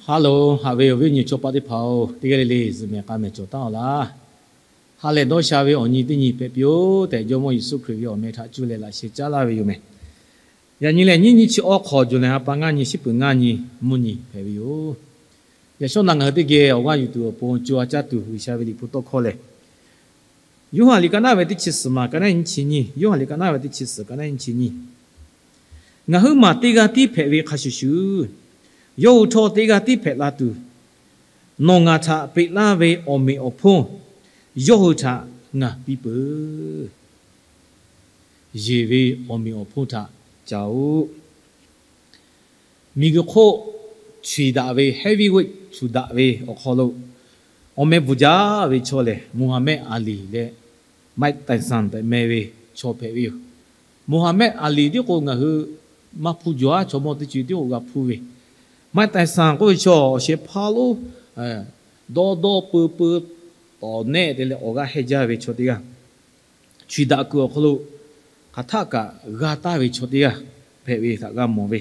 Hello, haꞈ ve awˬ viˉ awˬ nyi chaw paˆ teˇ hpaˍ-oˬ, teˇ g'aˇ le le zuhꞈ mehˍ k'a mehˍ cawˬ taˉ-aw laˇ. Ha lehˬ dawˇ sha ve awˬ nyi teˇ nyi hpehꞈ piˇ-oˆ tehꞈ, Jawˇmawˇ Yeˍsuˆ Hkriꞈ ve awˬ meh htaꞈ cuˇ leh laꞈ sheh caˉ laˇ ve yoˬ mehˍ. Yaꞈ nyi lehˬ, nyiˇ nyiˇ chi awˇ hk'awꞈ, Juˍlaˍ ha pa ngaˇ nyi, shiˉ peuˍ ngaˇ nyi, mvuhˇ nyi hpehꞈ ve yoˬ. Yaꞈ shawˉ naꞈ ngaˬ hui teˇ geh awˬ g'aˇ yuˬ tuˬ awˬ pon co ha caˇ tuˬ G'uiˬsha ve liꞈ hpu tawˇ hkawˇ lehˬ, Yoˇhanˬ liꞈ ka naˉ ve teˇ chi suhˍ maˬ ka naˉ nyiˇ chi nyi, Yoˇhanˬ liꞈ ka naˉ ve teˇ chi suhˍ ka naˉ nyiˇ chi nyi. Ngaˬ huiˉ maˬ teˇ g'aˇ tiˉ hpehꞈ ve hk'a shuˍ shuˍ, yawˇ hui htawˇ teˇ g'aˇ tiˉ hpehꞈ la tuˬ, nawˬ ngaˬ htaꞈ peꞈ laˇ ve awˬ meꞈ awˬ hponˇ yawˇ hui htaꞈ ngaˬ piˇ peuˬ. Yeˬ ve awˬ meꞈ awˬ hponˇ htaꞈ caˍ-oꞈ. Miˬguiˬ hk'oˆ chaweh daꞈ ve, heavyweight chaweh daꞈ ve awˬ hk'aw lo awˬ meh bvuhˬ jaˇ ve chaw lehˬ, Muhammad Ali leh Mike Tyson tehꞈ meh ve chaw hpehꞈ ve yoˬ. Muhammad Ali tiˉ k'o ngaˬ hui maˇ hpuˇ jaw-aˉ, chaw mawˇ teˇ co tiˉ k'o g'a hpuˇ ve. Mike Tyson k'oˆ ve chaw awˬ sheh hpaˇ lonˉ dawˇ dawˇ peu peu tawˍ nehˆ te leh awˬ g'aˇ hehnˇ jaˇ ve chaw teˇ g'aˇ, chaweh daꞈ kuiˬ awˬ hk'aw lo hk'aˬ htaˆ kaꞈ g'a taˍ ve chaw teˇ g'aˇ hpehꞈ ve htaꞈ g'a mawˬ ve.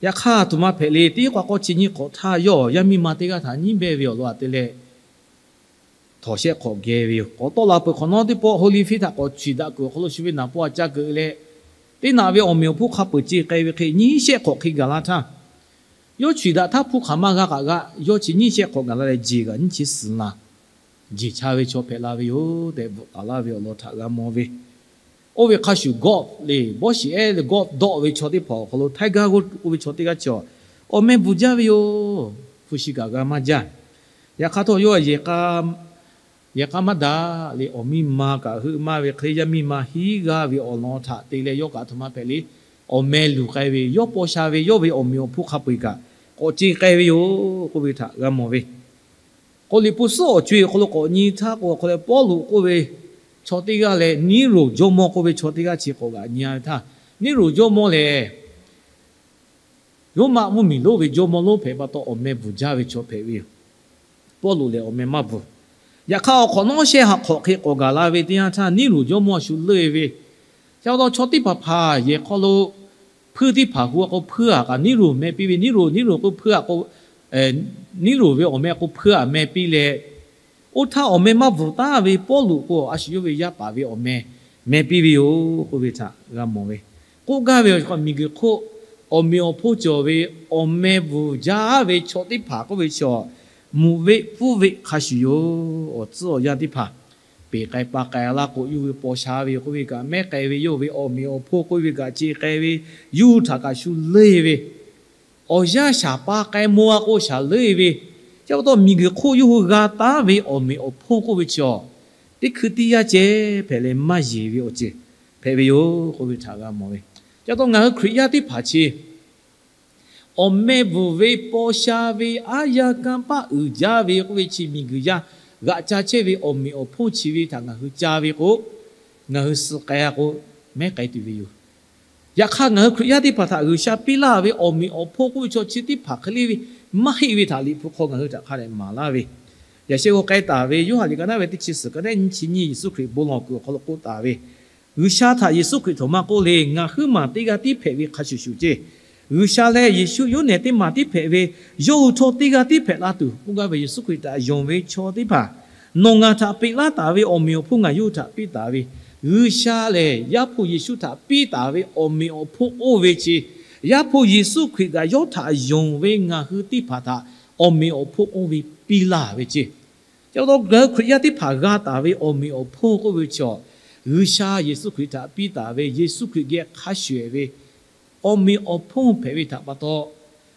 Yaꞈ hk'aˇ, a htoꞈ ma hpehꞈ le, teˇ k'aˆ k'awˇ chi nyiˇ hk'awꞈ htaˇ yawˇ yaˇ miˇ ma teˇ g'aˇ htaꞈ nyiˉ behˇ ve awˬ lawn aꞈ te leh, htawnˍ shehˆ hk'awꞈ geh ve yoˬ. K'awꞈ tawˆ la peuˬ hk'awꞈ nawˉ teˇ pawˆ Holyfield htaꞈ k'awꞈ chaweh daꞈ kuiˬ awˬ hk'aw lo shu ve naˍ paw aꞈ ca keu leh, teˇ naꞈ ve awˬ meꞈ awˬ hponˇ hk'a peu-eˬ ce k'ai ve hk'e nyiˇ shehˆ hk'awꞈ hk'e gaˬ la htaˇ, yawˇ chaweh daꞈ htaˇ hpuˇ hk'aˬ maˇ g'a kaꞈ g'a, yawˇ chi nyiˇ shehˆ hk'awꞈ gaˬ la leh jeˬ g'aꞈ nyiˇ chi suhˍ naˍ jeˬ cha ve chaw hpehꞈ la ve yoˬ tehꞈ bvuhꞈ taˍ laˇ ve awˬ lawn htaꞈ g'a mawˬ ve. Oˇ ve hk'a shuˍ golf le, bawˇ shiˍ ehˉ le golf dawˆ ve chaw teˇ hpaˍ awˬ hk'aw lo Tiger Woods k'oˆ ve chaw teˇ g'aˇ chi awˬ meh bvuhˬ jaˇ ve yoˬ. Hpu shi kaꞈ g'a maˇ jaˇ. Yaꞈ hk'aˇ htawˇ yawˇ yehˬ k'a maˇ daꞈ le, awˬ miˇ ma kaꞈ heuˆ maˇ ve hk'e, yaˇ miˇ ma hiˉ g'aˇ ve awˬ lawn htaꞈ te leh yawˇ kaꞈ a htoꞈ ma hpehꞈ le, awˬ meh luˬ k'ai ve, yawˇ paw sha ve yawˇ ve awˬ meꞈ awˬ hponˇ hk'a peu-eˬ kaꞈ k'awꞈ ce k'ai ve yoˬ k'oˆ ve htaꞈ g'a mawˬ ve. K'o, Liꞈ hpu suhˉ awˬ co-e awˬ hk'aw lo k'awꞈ nyi htaˇ k'o, awˬ hk'aw lo Pawˇluꞈ k'oˆ ve chaw teˇ g'aˇ leh Niˉroˬ jawˇmawˇ k'oˆ ve chaw teˇ g'aˇ chi k'awꞈ g'aꞈ nyi-a ve htaˇ, Niˉroˬ jawˇmawˇ lehˬ Roˉmaꞈ mvuhˇmiˬ lonˉ ve jawˇmawˇ lonˉ hpehꞈ pa taw, awˬ meh bvuhˬ jaˇ ve chaw hpehꞈ ve yoˬ. Pawˇluꞈ lehˬ awˬ meh maˇ bvuhˬ. Yaꞈ hk'aˇ, awˬ hk'awꞈ nawˉ shehˆ ha hk'awꞈ hk'e k'awꞈ gaˬ la ve teˇ yanˇ htaˇ, Niˉroˬ jawˇmawˇ a shu leuˆ-e ve, chi pa taw chaw teˇ hpaˍ hpaˍ yehˬ hk'aw lo hpuiˇ teˇ hpaˍ hu-a k'o, hpuiˇ-a kaꞈ Niˉroˬ meh piˇ ve, Niˉroˬ, Niˉroˬ k'o hpuiˇ-a k'o, Niˉroˬ ve awˬ meh k'o hpuiˇ-a meh piˇ leh, oˇ htaˇ awˬ meh maˇ bvuhˬ taˍ ve Pawˇluꞈ k'o, a shu yawˇ ve yaˇ paˍ ve awˬ meh meh piˇ ve yoˬ k'oˆ ve htaꞈ g'a mawˬ ve. K'oˆ gaˇ ve awˬ miˬguiˬ hk'oˆ awˬ meꞈ awˬ hponˇ cawˬ ve awˬ meh bvuhˬ jaˇ ve chaw teˇ hpaˍ k'oˆ ve chaw, muꞈ veˆ pfuhˇ veˆ hk'a shuˍ yoˬ. Awˬ tcuhˉ awˬ yanˇ teˇ hpaˍ peˬ k'ai pa k'ai la k'o, yawˇ hui paw sha ve k'oˆ ve kaꞈ mehˉ k'ai ve, yawˇ ve awˬ meꞈ awˬ hponˇ k'oˆ ve kaꞈ ce k'ai ve, yawˇ hui htaꞈ kaꞈ shu leuˆ-e ve, awˬ yanˇ shaˍ pa k'ai maw-a k'o shaˍ leuˆ-e ve, chi pa taw miˬguiˬ hk'oˆ yawˇ hui g'a taˉ ve awˬ meꞈ awˬ hponˇ k'oˆ ve chaw, teˇ hkui teˇ yanˇ ceh hpehꞈ leh maˇ yeˬ ve awˬ ceuˬ hpehꞈ ve yoˬ k'oˆ ve htaꞈ g'a mawˬ ve. Chi pa taw ngaˬ hui Hkriꞈ yaˇ teˇ hpaˍ chi awˬ meh bvuhˬ ve, paw sha ve, aˉ yaˇ kanˇ paˆ uiˍ jaˇ ve k'oˆ ve chi miˬguiˬ yaˇ g'aꞈ ca chehˇ ve awˬ meꞈ awˬ hponˇ chi ve htaꞈ ngaˬ hui ca ve k'o, ngaˬ hui suh k'ai-a k'o, mehˉ k'ai tuˬ ve yoˬ. Yaꞈ hk'aˇ, ngaˬ hui Hkriꞈ yaˇ teˇ hpaˍ htaꞈ G'uiˬsha piˇ laˇ ve awˬ meꞈ awˬ hponˇ k'oˆ ve chaw chi teˇ hpaˍ hk'e le ve maˇ heˆ ve htaꞈ Liꞈ hpu hk'aw ngaˬ hui htaꞈ hk'a dehꞈ maˍ laˇ ve. Yaꞈ sheh g'aw k'ai taˍ ve Yoˇhanˬ liꞈ ka naˉ ve teˇ chi suhˍ ka naˉ nyiˇ chi nyiˇ, Yeˍsuˆ Hkriꞈ bon lawˬ kuiˬ awˬ hk'aw lo k'oˆ taˍ ve, G'uiˬsha htaꞈ Yeˍsuˆ Hkriꞈ htaꞈ maˇ k'oˆ le, ngaˬ huiˉ maˬ teˇ g'aˇ tiˉ hpehꞈ ve hk'a shuˍ shuˍ ceˇ. G'uiˬsha leh Yeˍsuˆ yawˇ nehˬ teˇ maˬ tiˉ hpehꞈ ve, yawˇ hui htawˇ teˇ g'aˇ tiˉ hpehꞈ la tuˬ k'oˆ gaˇ ve Yeˍsuˆ Hkriꞈ htaꞈ yonˍ ve chaw teˇ hpaˍ, nawˬ ngaˬ htaꞈ peꞈ laˇ taˍ ve awˬ meꞈ awˬ hponˇ ngaˬ yawˇ hui htaꞈ piˇ taˍ ve, G'uiˬsha lehˬ Yaˇ hpu Yeˍsuˆ htaꞈ piˇ taˍ ve awˬ meꞈ awˬ hponˇ oˇ ve chi, Yaˇ hpu Yeˍsuˆ Hkriꞈ kaꞈ yawˇ htaꞈ yonˍ ve ngaˬ hui teˇ hpaˍ htaꞈ awˬ meꞈ awˬ hponˇ oˇ ve piˇ laˇ ve ceˇ. Chi pa taw ngaˬ hui Hkriꞈ yaˇ teˇ hpaˍ g'a taˍ ve awˬ meꞈ awˬ hponˇ k'oˆ ve chi, G'uiˬsha Yeˍsuˆ Hkriꞈ htaꞈ piˇ taˍ ve, Yeˍsuˆ Hkriꞈ geh hk'a shuˍ-ehˍ ve awˬ meꞈ awˬ hponˇ hpehꞈ ve htaꞈ pa taw,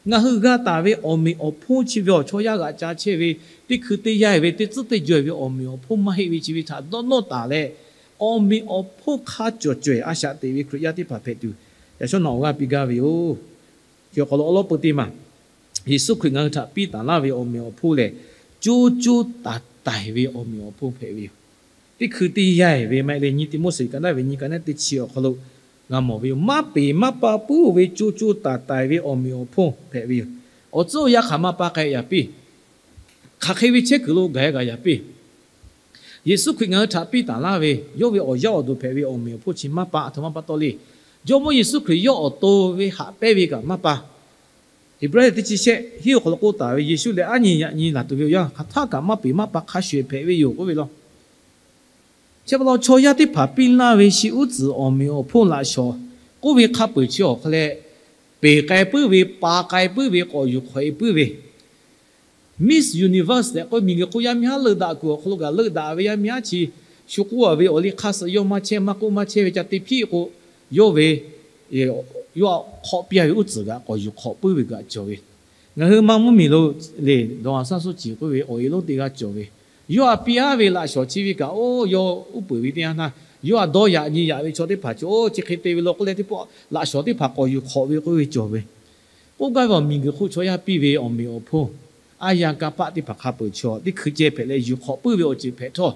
ngaˬ hui g'a taˍ ve awˬ meꞈ awˬ hponˇ chi ve awˬ chaw yaˇ g'aꞈ ca chehˇ ve, teˇ hkui teˇ yanˇ-ehˍ ve teˇ tcuhˉ teˇ jaw-ehˍ ve awˬ meꞈ awˬ hponˇ maˇ heˆ ve chi ve htaꞈ dawˇ nawˇ taˍ leh, awˬ meꞈ awˬ hponˇ hk'a cawˬ cawehˬ a shaꞈ teꞈ ve Hkriꞈ yaˇ teˇ hpaˍ hpehꞈ tuˬ, yaꞈ shawˉ naꞈ awˬ g'aˇ piˇ gaˇ ve yoˬ. Chi awˬ hk'aw lo awˉ lawˉ peu teˇ maˬ, Yeˍsuˆ Hkriꞈ ngaˬ hui htaꞈ piˇ taˍ laˇ ve awˬ meꞈ awˬ hponˇ lehˬ, co co taiˍ taiˍ ve awˬ meꞈ awˬ hponˇ hpehꞈ ve yoˬ. Teˇ hkui teˇ yanˇ-ehˍ ve maˇ heˆ leh, nyi Tiˆmoˉseˍ ka naˉ ve nyi ka naˉ teˇ chi awˬ hk'aw lo g'a mawˬ ve yoˬ. Maˇ peˍ maˇ pa puiˉ-o ve co co taiˍ taiˍ ve awˬ meꞈ awˬ hponˇ hpehꞈ ve yoˬ. Awˬ tcuhˉ awˬ yanˇ hk'aˬ maˇ pa k'ai yaꞈ piˇ, hk'aˬ hk'e ve chehˇ kuiˬ lo gaˬ-e gaˬ yaꞈ piˇ. Yeˍsuˆ Hkriꞈ ngaˬ hui htaꞈ piˇ taˍ laˇ ve yawˇ ve awˬ yaˇ awˬ duˬ hpehꞈ ve awˬ meꞈ awˬ hponˇ chi maˇ pa, a htoꞈ ma pa taw le. Jawˇmawˇ Yeˍsuˆ Hkriꞈ yawˇ awˬ to ve haꞈ pehnˇ ve kaꞈ maˇ pa. Heˍbrehˇ teˇ chi shehˆ hiˉ awˬ hk'aw lo k'oˆ taˍ ve, Yeˍsuˆ lehˬ aˉ nyi yaꞈ nyi laˬ tuˬ ve awˬ yanˇ hk'aˬ htaˆ kaꞈ maˇ peˍ maˇ pa hk'a shuˍ hpehꞈ ve yoˬ k'oˆ ve law. Chi pa taw chaw yaˇ teˇ hpaˍ piˇ laˇ ve shi uˉ tcuhˍ awˬ meꞈ awˬ hponˇ laꞈ shawˍ k'oˆ ve hk'a peu-eˬ chi awˬ hk'a leh, peˍ k'ai puiˉ ve, pa k'ai puiˉ ve, k'awꞈ yuˬ hk'awꞈ e puiˉ ve, Miss Universe tehꞈ k'oˆ ve miˬguiˬ hk'oˆ yaˇ miˇ haˉ leuˆ daꞈ kuiˬ awˬ hk'aw lo kaꞈ leuˆ daꞈ ve yaˇ miˇ haˉ chi, shu k'oˆ a ve awˬ liˇ hk'aˇ suh yawˇ maˇ chehˇ, maˇ k'oˆ maˇ chehˇ ve ca te hpiˆ k'o, yawˇ ve yawˇ hk'awꞈ piˇ a ve uˉ tcuhˍ kaꞈ k'awꞈ yuˬ hk'awꞈ puiˉ ve kaꞈ cawˬ ve. Ngaˬ hui maˇ mvuhˇ miˬ lo lehˬ, dawˬ a saˉ suhˉ ciˍ k'oˆ ve awˬ e lonˉ teˇ g'aˇ cawˬ ve. Yawˇ a piˇ aˉ ve laꞈ shawˍ chi ve kaꞈ, oˇ yawˇ uˉ peunˍ ve teˇ yanˇ htaˇ, yawˇ a dawˇ yaꞈ nyi yaꞈ ve chaw teˇ hpaˍ cawˬ, oˇ chi hk'e te ve law k'oˆ leh teˇ pawˆ laꞈ shawˍ teˇ hpaˍ k'awꞈ yuˬ hk'awꞈ ve k'oˆ ve cawˬ ve. K'oˆ gaˇ ve awˬ miˬguiˬ hk'oˆ chaw yaˇ piˇ ve awˬ meꞈ awˬ hponˇ, aˉ yanˇ kanˇ paˆ teˇ hpaˍ hk'a peu-eˬ chaw teˇ hkui ceh hpehꞈ leh yuˬ hk'awꞈ puiˉ ve awˬ ceuˬ hpehꞈ htawˇ,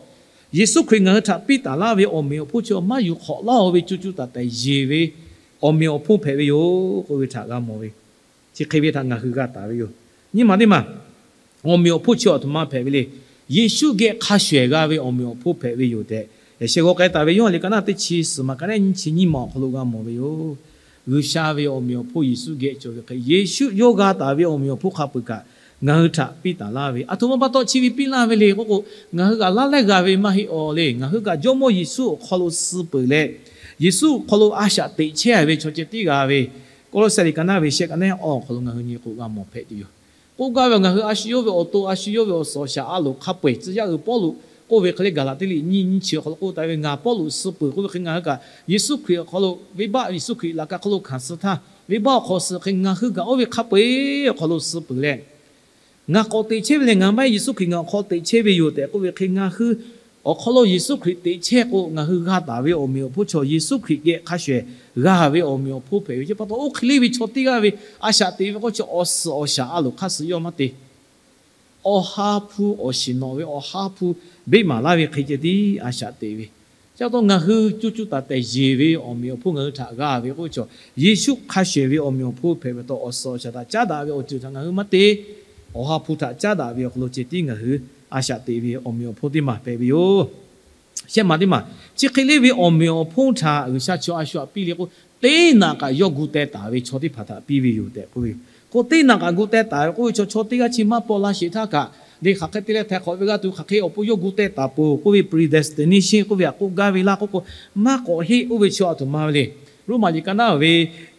Yeˍsuˆ Hkriꞈ ngaˬ hui htaꞈ piˇ taˍ laˇ ve awˬ meꞈ awˬ hponˇ chi maˇ yuˬ hk'awꞈ laˇ-o ve co co taiˍ taiˍ yeˬ ve awˬ meꞈ awˬ hponˇ hpehꞈ ve yoˬ k'oˆ ve htaꞈ g'a mawˬ ve. Chi hk'e ve htaꞈ ngaˬ hui g'a taˍ ve yoˬ. Nyi ma teˇ maˬ, awˬ meꞈ awˬ hponˇ chi awˬ htoꞈ ma hpehꞈ ve le. Yeˍsuˆ geh hk'a shuˍ ehˍ g'a ve awˬ meꞈ awˬ hponˇ hpehꞈ ve yoˬ tehꞈ, yaꞈ sheh g'aw k'ai taˍ ve Yoˇhanˬ liꞈ ka naˆ teˇ chi suhˍ maˬ ka naˆ nyiˇ chi nyiˇ maˬ awˬ hk'aw lo g'a mawˬ ve yoˬ. G'uiˬsha ve awˬ meꞈ awˬ hponˇ Yeˍsuˆ geh cawˬ ve hk'e, Yeˍsuˆ yawˇ g'a taˍ ve awˬ meꞈ awˬ hponˇ hk'a peu-eˬ kaꞈ ngaˬ hui htaꞈ piˇ taˍ laˇ ve, aˬ htoꞈ ma pa taw chi ve piˇ laˇ ve le k'oˆ k'o, ngaˬ hui kaꞈ laˇ lehˉ g'a ve maˇ heˆ aw le. Ngaˬ hui kaꞈ Jawˇmawˇ Yeˍsuˆ awˬ hk'aw lo suh peuˬ leh, Yeˍsuˆ awˬ hk'aw lo a shaꞈ teꞈ chehˇ ve chaw ceh tiˉ g'a ve, Kawˇlawˇsehꞈ liꞈ ka naˆ ve shehˆ ka naˆ awˬ hk'aw lo ngaˬ hui nyi k'o g'a mawˬ hpehꞈ tuˬ yoˬ. K'oˆ gaˇ ve, ngaˬ hui a shu yawˇ ve awˬ to, a shu yawˇ ve awˬ suhˍ awˬ shaˍ a loˍ hk'a peu-eˬ tcuh yaˇ uiˍ Pawˇluꞈ k'oˆ ve hk'e le, Gaˍlaˍtiˆ liꞈ nyiˇ nyiˇ chi awˬ hk'aw lo k'oˆ taˍ ve, ngaˬ Pawˇluꞈ suh peuˬ k'oˆ ve hk'e, ngaˬ hui kaꞈ Yeˍsuˆ Hkriꞈ awˬ hk'aw lo, venˇbaˆ Yeˍsuˆ Hkriꞈ laꞈ ka hk'aw lo hkanˍ suh htaˇ, venˇbaˆ awˬ hk'aw suh hk'e ngaˬ hui kaꞈ oˇ ve hk'a peu-eˬ awˬ hk'aw lo suh peuˬ leh, ngaˬ k'awꞈ teꞈ chehˇ ve lehˬ, ngaˬ maˇ heˆ, Yeˍsuˆ Hkriꞈ ngaˬ awˬ hk'aw teꞈ chehˇ ve yoˬ tehꞈ k'oˆ ve hk'e, ngaˬ hui awˬ hk'aw lo Yeˍsuˆ Hkriꞈ teꞈ chehˇ k'o, ngaˬ hui g'a taˍ ve awˬ meꞈ awˬ hponˇ chaw Yeˍsuˆ Hkriꞈ geh hk'a shuˍ ehˍ g'a ve awˬ meꞈ awˬ hponˇ hpehꞈ ve. Chi pa taw oˇ hk'e le ve chaw teˇ g'aˇ ve a shaꞈ teꞈ ve k'o, chi awˬ suhˍ awˬ shaˍ a loˍ hk'aˇ suh yawˇ maˇ te. Awˬ ha hpu awˬ shiˍ nawꞈ ve, awˬ ha hpu beˆ maˍ laˇ ve hk'e ceh tiˉ a shaꞈ teꞈ ve. Chi pa taw ngaˬ hui co co taiˍ taiˍ yeˬ ve awˬ meꞈ awˬ hponˇ ngaˬ hui htaꞈ g'a ve k'oˆ ve chaw, Yeˍsuˆ hk'a shuˍ ehˍ ve awˬ meꞈ awˬ hponˇ hpehꞈ ve pa taw, awˬ suhˍ awˬ shaˍ htaꞈ caˉ daꞈ ve awˬ ceuˬ htaꞈ ngaˬ hui maˇ te. Awˬ ha hpu htaꞈ caˉ daꞈ ve awˬ hk'aw lo ceh tiˉ ngaˬ hui a shaꞈ teꞈ ve awˬ meꞈ awˬ hponˇ teˇ maˬ hpehꞈ ve yoˬ. Shehˆ maˬ teˇ maˬ, chi hk'e le ve awˬ meꞈ awˬ hponˇ htaꞈ G'uiˬsha chi a shu htaꞈ piˇ le k'o, teˇ naꞈ kaꞈ yawˇ gu teh taˍ ve chaw teˇ hpaˍ htaꞈ piˇ ve yoˬ tehꞈ k'oˆ ve. K'o teˇ naꞈ kaꞈ gu teh taˍ ve k'oˆ ve chaw, chaw teˇ g'aˇ chi maˇ paw la sheˍ htaˇ kaꞈ, le hk'aˬ hk'e te leh htaiˍ hk'awꞈ ve g'a tuˬ hk'aˬ hk'e awˬ pon yawˇ gu teh taˍ peuˬ k'oˆ ve predestination k'oˆ ve htaꞈ k'oˆ gaˇ ve laˇ k'oˆ k'o, maˇ k'awꞈ heˆ k'oˆ ve chaw aˬ htoꞈ ma ve le. Roˉmaꞈ liꞈ ka naˆ ve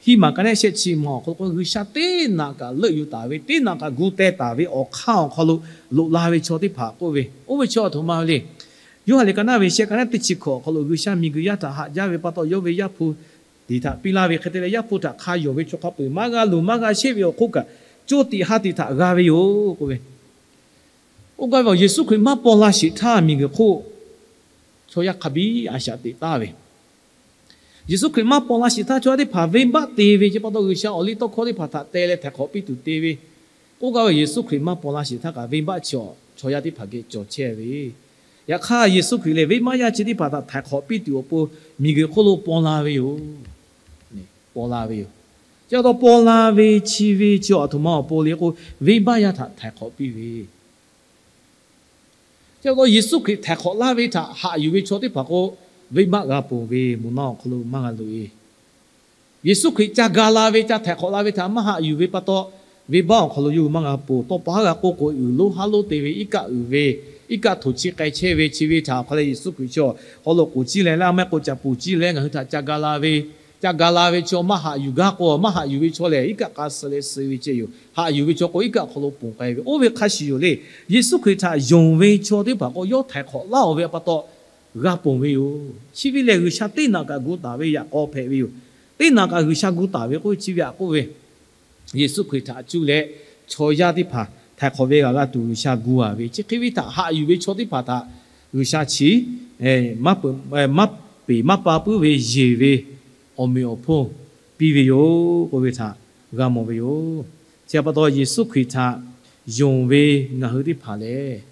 hiˉ maˬ ka naˆ shehˆ chi maˬ awˬ hk'aw lo k'o, G'uiˬsha teˇ naꞈ kaꞈ leuˆ yuˬ taˍ ve, teˇ naꞈ kaꞈ gu teh taˍ ve awˬ hk'aˇ awˬ hk'aw lo loꞈ la ve chaw teˇ hpaˍ k'oˆ ve, oˇ ve chaw aˬ htoꞈ ma ve le. Yoˇhanˬ liꞈ ka naˆ ve shehˆ ka naˆ teˇ chi hkawꞈ awˬ hk'aw lo G'uiˬsha miˬguiˬ yaˇ htaꞈ haꞈ jaˇ ve pa taw, yawˇ ve Yaˇ hpu tiꞈ htaꞈ piˇ laˇ ve hk'e te leh, Yaˇ hpu htaꞈ hk'a yonˍ ve chaw hk'a peu-eˬ maˇ g'a luˬ maˇ g'a sheˆ ve awˬ hk'oˆ kaꞈ, co tiꞈ ha tiꞈ htaꞈ g'a ve yoˬ k'oˆ ve. Oˇ gaˇ ve awˬ, Yeˍsuˆ Hkriꞈ maˇ paw la sheˍ htaˇ miˬguiˬ hk'oˆ chaw yaˇ hk'a biˇ a shaꞈ teꞈ taˍ ve. Yeˍsuˆ Hkriꞈ maˇ paw la sheˍ htaˇ chaw yaˇ teˇ hpaˍ venˇbaˆ te ve, chi pa taw G'uiˬsha awˬ liˇ tawˇ hkawˇ teˇ hpaˍ htaꞈ te leh htaiˍ hk'awꞈ piˇ tuˬ te ve. K'oˆ gaˇ ve, Yeˍsuˆ Hkriꞈ maˇ paw la sheˍ htaˇ kaꞈ venˇbaˆ chi awˬ chaw yaˇ teˇ hpaˍ geh cawˬ chehˇ ve. Yaꞈ hk'aˇ Yeˍsuˆ Hkriꞈ lehˬ venˇbaˆ yaˇ chi teˇ hpaˍ htaꞈ htaiˍ hk'awꞈ piˇ tuˬ awˬ pon miˬguiˬ hk'oˆ lo paw la ve yoˬ. Paw la ve yoˬ. Chi pa taw paw la ve chi ve chi awˬ htoꞈ ma awˬ pon le k'o, venˇbaˆ yaˇ htaꞈ htaiˍ hk'awꞈ piˇ ve. Chi pa taw Yeˍsuˆ Hkriꞈ htaiˍ hk'awꞈ laˇ ve htaꞈ haꞈ yuˬ ve chaw teˇ hpaˍ k'o, venˇbaˆ g'a ponˬ ve, moˬ naw awˬ hk'aw lo maˇ g'a loꞈ e. Yeˍsuˆ Hkriꞈ ca ga la ve, ca htaiˍ hk'awꞈ la ve htaꞈ maˇ haꞈ yuˬ ve pa taw, venˇbaˆ awˬ hk'aw lo yawˇ hui maˇ g'a ponˬ. Tawˇ pa haˉ g'a k'oˆ k'o, uiˍ lonˉ haˉ lonˉ te ve, iˉ kaˆ uiˍ ve, iˉ kaˆ htoꞈ chiˇ k'ai chehˇ ve, chi ve htaꞈ awˬ hk'a leh Yeˍsuˆ Hkriꞈ chi awˬ hk'aw lo k'oˍ ciˇ leh, leh a meh k'o caꞈ ponˬ ciˇ leh ngaˬ hui htaꞈ ca ga la ve, ca ga la ve chi maˇ haꞈ yuˬ gaˇ k'o, maˇ haꞈ yuˬ ve chaw lehˬ iˉ kaˆ k'a suh leh suh ve ceh yoˬ. Haꞈ yuˬ ve chaw k'o iˉ kaˆ hk'aw lo ponˬ k'ai ve. Oˇ ve hk'a shuˍ yoˬ le. Yeˍsuˆ Hkriꞈ htaꞈ yonˍ ve chaw teˇ hpaˍ k'o, yawˇ htaiˍ hk'awꞈ laˇ-oˬ ve pa taw g'a ponˬ ve yoˬ. Chi ve lehˬ G'uiˬsha teˇ naꞈ kaꞈ gu taˍ ve yaꞈ k'aw hpehꞈ ve yoˬ. Teˇ naꞈ kaꞈ G'uiˬsha gu taˍ ve k'oˆ ve chi ve htaꞈ k'oˆ ve, Yeˍsuˆ Hkriꞈ htaꞈ cuˇ leh chaw yaˇ teˇ hpaˍ htaiˍ hk'awꞈ ve g'a g'a tuˬ G'uiˬsha gu a ve, chi hk'e ve htaꞈ haꞈ yuˬ ve chaw teˇ hpaˍ htaꞈ G'uiˬsha chi maˇ peˍ maˇ pa puiˉ ve yeˬ ve awˬ meꞈ awˬ hponˇ piˇ ve yoˬ k'oˆ ve htaꞈ g'a mawˬ ve yoˬ. Chi pa taw Yeˍsuˆ Hkriꞈ htaꞈ yonˍ ve ngaˬ hui teˇ hpaˍ lehˬ,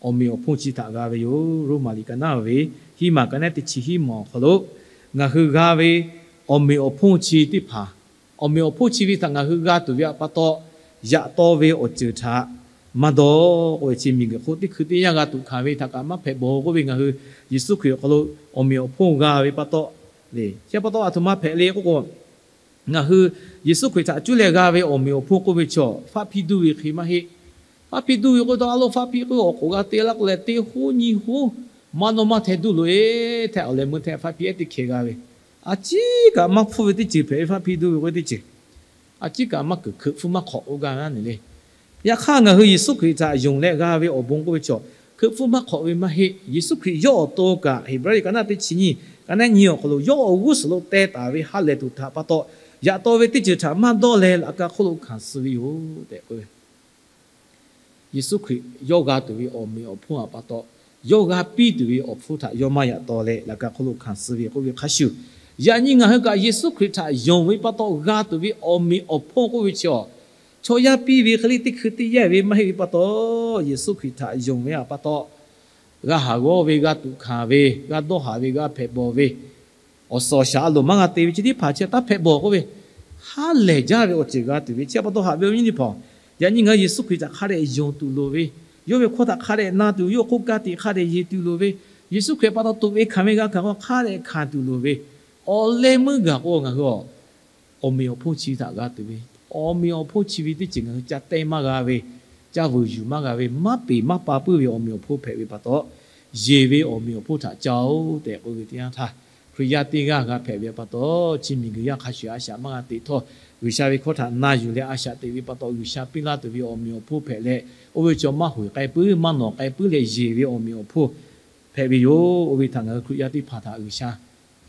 awˬ meꞈ awˬ hponˇ chi htaꞈ g'a ve yoˬ. Roˉmaꞈ liꞈ ka naˉ ve hiˉ maˬ ka naˉ teˇ chi hiˉ maˬ awˬ hk'aw lo ngaˬ hui g'a ve awˬ meꞈ awˬ hponˇ chi teˇ hpaˍ, awˬ meꞈ awˬ hponˇ chi ve htaꞈ ngaˬ hui g'a tuˬ ve pa taw, yaꞈ taw ve awˬ ceuˬ htaꞈ maˇ dawˇ k'oˆ ve, chi miˬguiˬ hk'oˆ teˇ hkui teˇ yanˇ g'a tuꞈ hkanˍ ve htaꞈ kaꞈ maˇ hpehꞈ bawˬ k'oˆ ve, ngaˬ hui Yeˍsuˆ Hkriꞈ awˬ hk'aw lo awˬ meꞈ awˬ hponˇ g'a ve pa taw, chi pa taw aˬ htoꞈ ma hpehꞈ le k'oˆ k'o, Ngaˬ hui Yeˍsuˆ Hkriꞈ htaꞈ cuˇ leh g'a ve awˬ meꞈ awˬ hponˇ k'oˆ ve chaw, faˆ hpiˇ duˇ ve hk'e maˇ heˆ. Faˆ hpiˇ duˇ ve k'oˆ ve taw, a lo faˆ hpiˇ k'oˆ ve awˬ k'oˍ g'a te laˇ k'oˆ leh, teˇ hoˉ nyiˇ hoˉ maˇ nawˇ maˇ hteh duˇ loꞈ-e. Hteh awˬ leh meuˇ hteh faˆ hpiˇ ehˉ teˇ hkeh g'a ve, a ciˉ kaꞈ maˇ hpfuhˇ ve teˇ ceuˬ hpehꞈ ve, faˆ hpiˇ duˇ ve k'oˆ ve teˇ ceuˬ a ciˉ kaꞈ maˇ keunˍ, hkeuꞈ hpfuhˇ maˇ hk'awꞈ k'oˆ gaˇ ve naˉ neˬ le. Yaꞈ hk'aˇ, ngaˬ hui Yeˍsuˆ Hkriꞈ htaꞈ yonˍ leh g'a ve awˬ bon k'oˆ ve chaw, hkeuꞈ hpfuhˇ maˇ hk'awꞈ ve maˇ heˆ. Yeˍsuˆ Hkriꞈ yawˇ awˬ to kaꞈ, Heˍbrehˇ ka naˆ teˇ chi nyiˇ, ka naˆ nyiˇ awˬ hk'aw lo yawˇ awˬ g'uˇ suhˍ lo teh taˍ ve ha lehˬ tuˬ htaꞈ pa taw, yaꞈ taw ve teˇ ceuˬ htaꞈ maˇ dawˇ leh laꞈ ka hk'oˆ lo hkanˍ suh ve yoˬ tehꞈ k'oˆ ve. Yeˍsuˆ Hkriꞈ yawˇ g'a tuˬ ve awˬ meꞈ awˬ hponˇ htaꞈ pa taw, yawˇ g'a piˇ tuˬ ve awˬ hpfuhˇ htaꞈ yawˇ maˇ yaꞈ taw leh laꞈ ka hk'oˆ lo hkanˍ suh ve k'oˆ ve hk'a shuˍ, yaꞈ nyi ngaˬ hui kaꞈ Yeˍsuˆ Hkriꞈ htaꞈ yonˍ ve pa taw g'a tuˬ ve awˬ meꞈ awˬ hponˇ k'oˆ ve chi a, chaw yaˇ piˇ ve hk'e le teˇ hkui teˇ yanˇ ve maˇ heˆ ve pa taw, Yeˍsuˆ Hkriꞈ htaꞈ yonˍ ve htaꞈ pa taw, g'a haˍ g'awˇ ve, g'a tuꞈ hkanˍ ve, g'a dawˇ haˍ ve, g'a hpehꞈ bawˬ ve, awˬ suhˍ awˬ shaˍ a loˍ maˇ g'a te ve chi teˇ hpaˍ chi taˇ hpehꞈ bawˬ k'oˆ ve, ha lehˬ jaˇ ve awˬ ceuˬ g'a tuˬ ve chi pa taw haꞈ ve awˬ viˉ nyi teˇ hpaˍ, yaꞈ nyi ngaˬ hui Yeˍsuˆ Hkriꞈ htaꞈ hk'a dehꞈ yonˍ tuˬ loˍ ve, yawˇ ve hkawˇ htaꞈ hk'a dehꞈ na tuˬ, yawˇ hk'oˆ ka tiꞈ hk'a dehꞈ yeˬ tuˬ loˍ ve, Yeˍsuˆ Hkriꞈ pa taw tuꞈ ve hkanˍ ve g'a hkanˍ k'o hk'a dehꞈ hkanˍ tuˬ loˍ ve, awˬ leh meuˇ gaˬ k'o ngaˬ hui a awˬ meꞈ awˬ hponˇ chi htaꞈ g'a tuˬ ve, awˬ meꞈ awˬ hponˇ chi ve teˇ ceuˬ ngaˬ hui ca teh maˇ g'a ve, ca vuiˬ yuˬ maˇ g'a ve, maˇ peˍ maˇ pa puiˉ ve awˬ meꞈ awˬ hponˇ hpehꞈ ve pa taw, yeˬ ve awˬ meꞈ awˬ hponˇ htaꞈ ca-oˬ tehꞈ k'oˆ ve teˇ yanˇ htaˇ, Hkriꞈ yaˇ teˇ g'aˇ g'a hpehꞈ ve pa taw, chi miˬ guiˬ yaˇ hk'a shuˍ a shaꞈ maˇ g'a teꞈ htawˇ, G'uiˬsha ve hkawˇ htaꞈ na yuˬ leh a shaꞈ teꞈ ve pa taw, G'uiˬsha piˇ laˇ tuˬ ve awˬ meꞈ awˬ hponˇ hpehꞈ leh, oˇ ve chaw maˇ hoꞈ k'ai puiˉ, maˇ nawꞈ k'ai puiˉ leh yeˬ ve awˬ meꞈ awˬ hponˇ hpehꞈ ve yoˬ. Oˇ ve htaꞈ ngaˬ hui Hkriꞈ yaˇ teˇ hpaˍ htaꞈ G'uiˬsha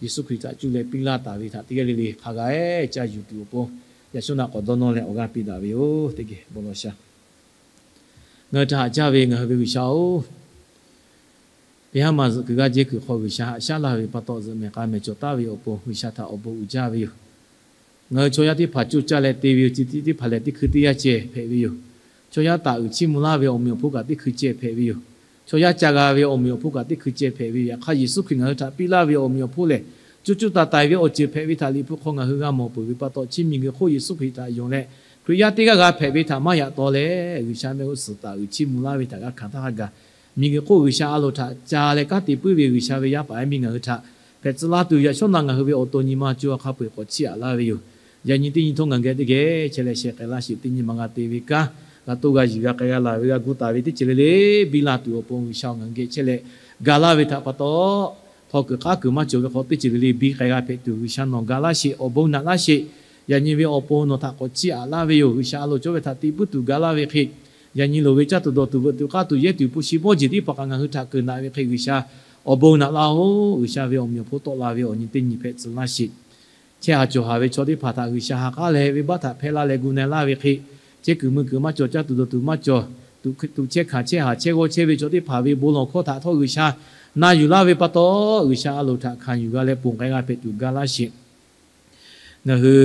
Yeˍsuˆ Hkriꞈ htaꞈ cuˇ leh piˇ laˇ taˍ ve htaꞈ teˇ g'aˇ le le hk'a g'a-e ca yuˬ tuˬ awˬ pon, yaꞈ shawˉ naꞈ k'awꞈ dawˇ nawˇ leh awˬ g'aˇ piˇ daꞈ ve yoˬ. Teˇ geh bon lawˬ sha. Ngaˬ hui htaꞈ haꞈ jaˇ ve ngaˬ hui ve G'uiˬsha-oˬ, teˇ haˉ ma zuhꞈ kuiˬ g'aˇ jehˇ kuiˬ hk'aw G'uiˬsha haꞈ shaˉ laˇ ve pa taw, zuhꞈ mehˬ k'a mehˬ cawˬ taˍ ve awˬ pon G'uiˬsha htaꞈ awˬ bon uiˍ jaˇ ve yoˬ. Ngaˬ hui chaw yaˇ teˇ hpaˍ coˇ caˇ leh te ve yoˬ. Chi teˇ hpaˍ lehˬ teˇ hkui teˇ yanˇ ceh hpehꞈ ve yoˬ. Chaw yaˇ taˍ uiˍ chiˇ mvuh laˇ ve awˬ meꞈ awˬ hponˇ kaꞈ teˇ hkui ceh hpehꞈ ve yoˬ. Chaw yaˇ ca g'a ve awˬ meꞈ awˬ hponˇ kaꞈ teˇ hkui ceh hpehꞈ ve yoˬ. Yaꞈ hk'aˇ, Yeˍsuˆ Hkriꞈ ngaˬ hui htaꞈ piˇ laˇ ve awˬ meꞈ awˬ hponˇ lehˬ, coˇ coˇ taiˍ taiˍ ve awˬ ceuˬ hpehꞈ ve htaꞈ Liꞈ hpu hk'aw ngaˬ hui g'a mawˬ peuˬ ve pa taw, chi miˬ guiˬ hk'oˆ Yeˍsuˆ Hkriꞈ htaꞈ yonˍ leh, Hkriꞈ yaˇ teˇ g'aˇ g'a hpehꞈ ve htaꞈ maˇ yaꞈ taw leh, G'uiˬsha mehˆ g'uˇ suhˍ taˍ uiˍ chiˇ mvuh laˇ ve htaꞈ g'a hkanˍ htaˇ hk'a gaˬ, miˬ guiˬ hk'oˆ G'uiˬsha a loˍ htaꞈ ca leh kanˉ te puiˉ ve G'uiˬsha ve yaˇ paˍ yaˇ miˇ ngaˬ hui htaꞈ hpehꞈ tcuh laˇ tuˬ, yaꞈ shawˉ naꞈ ngaˬ hui ve awˬ to nyi ma co ha hk'a peu-eˬ k'awꞈ chiˇ aꞈ laˇ ve yoˬ. Yaꞈ nyi teˇ nyi htawˇ ngaˬ geh teˇ geh chehˇ leh sheh k'ai laˇ sheˍ. Teˇ nyi ma g'a te ve kanˉ, g'a toˇ g'a yiˬ g'a k'ai g'a laˬ ve g'a gu taˍ ve teˇ ceuˬ le le biˇ la tuˬ awˬ pon G'uiˬsha ngaˬ hui geh chehˇ leh ga laˇ ve htaꞈ pa taw, htaw kuiˬ k'aˉ kuiˬ maˇ cawˬ ve hk'aw teˇ ceuˬ le le biˇ k'ai g'a hpehꞈ tuˬ G'uiˬsha nawˬ ga laˇ sheˍ. Awˬ bon naꞈ laˇ sheˍ. Yaꞈ nyi ve awˬ pon nawˬ htaꞈ k'awꞈ chiˇ aꞈ laˇ ve yoˬ. G'uiˬsha a loˍ cawˇ ve htaꞈ te puiˉ tuˬ ga laˇ ve hk'e, yaꞈ nyi loˍ ve caˇ tuˬ dawˬ tuˬ veuꞈ tuˬ k'aˇ tuˬ yehˇ tuˬ hpu shi bawˇ jeˬ teˇ hpaˍ kaꞈ ngaˬ hui htaꞈ keunˍ naꞈ ve hk'e G'uiˬsha awˬ bon naꞈ laˇ-oˬ. G'uiˬsha ve awˬ meꞈ awˬ hponˇ tawˆ la ve awˬ nyi teˇ nyi hpehꞈ tcuh laˇ sheˍ. Chehˇ haˍ cawˬ haˍ ve chaw teˇ hpaˍ htaꞈ G'uiˬsha ha k'aˉ leh venˇbaˆ htaꞈ hpehˇ laˇ leh gu na-e laˇ ve hk'e, chehˇ kuiˬ mui kuiˬ maˇ cawˬ, caˇ tuˬ dawˬ tuˬ maˇ cawˬ, tuꞈ chehˇ hkanˍ chehˇ haˍ chehˇ g'awˇ chehˇ ve chaw teˇ hpaˍ ve bon lawˬ hkawˇ htaꞈ htawˇ G'uiˬsha na yuˬ laˇ ve pa taw, G'uiˬsha a loˍ htaꞈ hkanˍ yuˬ g'a leh ponˬ k'ai g'a hpehꞈ tuˬ ga laˇ sheˍ. Ngaˬ hui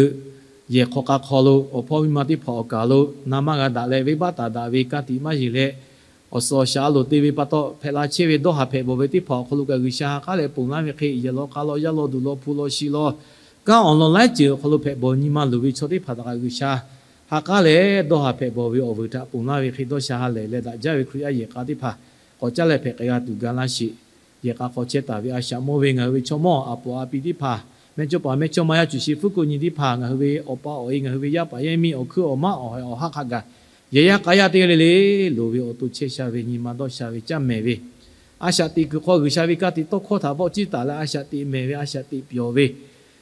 yehˬ hk'aw k'a hk'aw lo awˬ hpawˇ miˇ ma teˇ hpaˍ awˬ kaˍ lo na maˇ g'a daꞈ leh venˇbaˆ taˍ daꞈ ve ka tiꞈ maˇ yeˬ leh, awˬ suhˍ awˬ shaˍ a loˍ te ve pa taw hpehꞈ la chehˇ ve dawˇ haˍ hpehꞈ bawˬ ve teˇ hpaˍ awˬ hk'aw lo kaꞈ G'uiˬsha ha k'aˉ leh ponˬ laˇ ve hk'e, yehˬ law k'a law yaˇ law duˬ law hpu law shi law, kanˉ awˬ lawn laiˉ ceuˬ awˬ hk'aw lo hpehꞈ bawˬ nyi ma luˬ ve chaw teˇ hpaˍ htaꞈ kaꞈ G'uiˬsha ha k'aˉ leh dawˇ haˍ hpehꞈ bawˬ ve awˬ vuiˬ htaꞈ ponˬ laˇ ve hk'e, dawˇ sha ha lehˬ leh daꞈ jaˇ ve Hkriꞈ yaˇ yehˬ k'a teˇ hpaˍ k'awꞈ caˇ leh hpehꞈ k'ai g'a tuˬ ga laˇ sheˍ. Yehˬ k'a hk'aw chehˇ taˍ ve a shaꞈ mawˇ ve ngaˬ hui ve chaw mawˇ a poˍ a pi teˇ hpaˍ, mehˇchawˇpaˍ mehˇchawˇma yaˇ cuˬ shi fuˉ kuˆ nyi teˇ hpaˍ, ngaˬ hui ve awˬ pa awˬ e ngaˬ hui ve yaˇ paˍ yaˇ miˇ awˬ hkuiˉ awˬ maˉ awˬ haiˬ awˬ haˉ hk'a gaˬ, yehˬ yaˇ k'a yaˇ teˇ g'aˇ le le loˍ ve awˬ to chehˇ sha ve nyi ma dawˇ sha ve caˇ mehˍ ve, a shaꞈ teꞈ kuiˬ hk'aw G'uiˬsha ve ka tiꞈ tawˇ hkawˇ htaꞈ vawˆ ciˇ taˍ leh a shaꞈ teꞈ mehˍ ve, a shaꞈ teꞈ pyawˬ ve,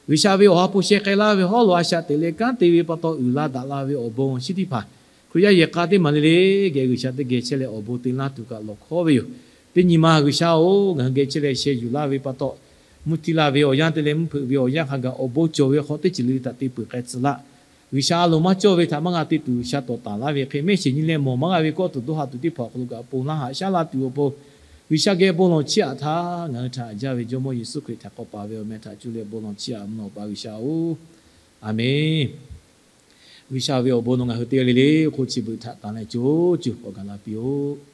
G'uiˬsha ve awˬ ha hpu sheh k'ai laˇ ve hawˉ lo a shaꞈ teꞈ leh kanˉ te ve pa taw uiˍ la daꞈ la ve awˬ bon awˬ shinˉ teˇ hpaˍ, Hkriꞈ yaˇ yehˬ k'a teˇ maˬ le le geh G'uiˬsha teˇ geh chehˇ leh awˬ bon te laˇ tuˬ kaꞈ lawˬ hkawˉ ve yoˬ. Teˇ nyi ma G'uiˬsha-oˬ, ngaˬ hui geh chehˇ leh sheh yuˬ laˇ ve pa taw, mvuhˇ htiˇ laˇ ve awˬ yanˇ te leh mvuhˇ hpeuꞈ ve awˬ yanˇ hk'a gaˬ awˬ bon cawˬ ve hk'aw teˇ ceuˬ le le htaꞈ te peuˬ k'ai tcuh laˇ. G'uiˬsha a loˍ maˇ cawˇ ve htaꞈ maˇ g'a te tuˬ G'uiˬsha tawˍ taˍ laˇ ve hk'e, mehˆ shiˍ nyi leh mawˬ maˇ g'a ve kawˆ tuˬ dawˇ haˍ tuˬ teˇ hpaˍ awˬ hk'aw lo kaꞈ ponˬ laˇ haꞈ shaˉ laˇ tuˬ awˬ pon, G'uiˬsha geh bon lawˬ chiˇ aꞈ htaˇ ngaˬ hui htaꞈ haꞈ jaˇ ve Jawˇmawˇ Yeˍsuˆ Hkriꞈ htaꞈ k'awꞈ paˍ ve awˬ meh htaꞈ cuˇ leh bon lawˬ chiˇ aꞈ mvuhˇ naw pa G'uiˬsha-oˬ, Aˍmenˍ. G'uiˬsha ve awˬ bon nawˬ ngaˬ hui teˇ g'aˇ le le hk'oˆ chi beuꞈ htaꞈ tanˬ leh co cuˬ k'awꞈ gaˬ la piˇ-oˆ.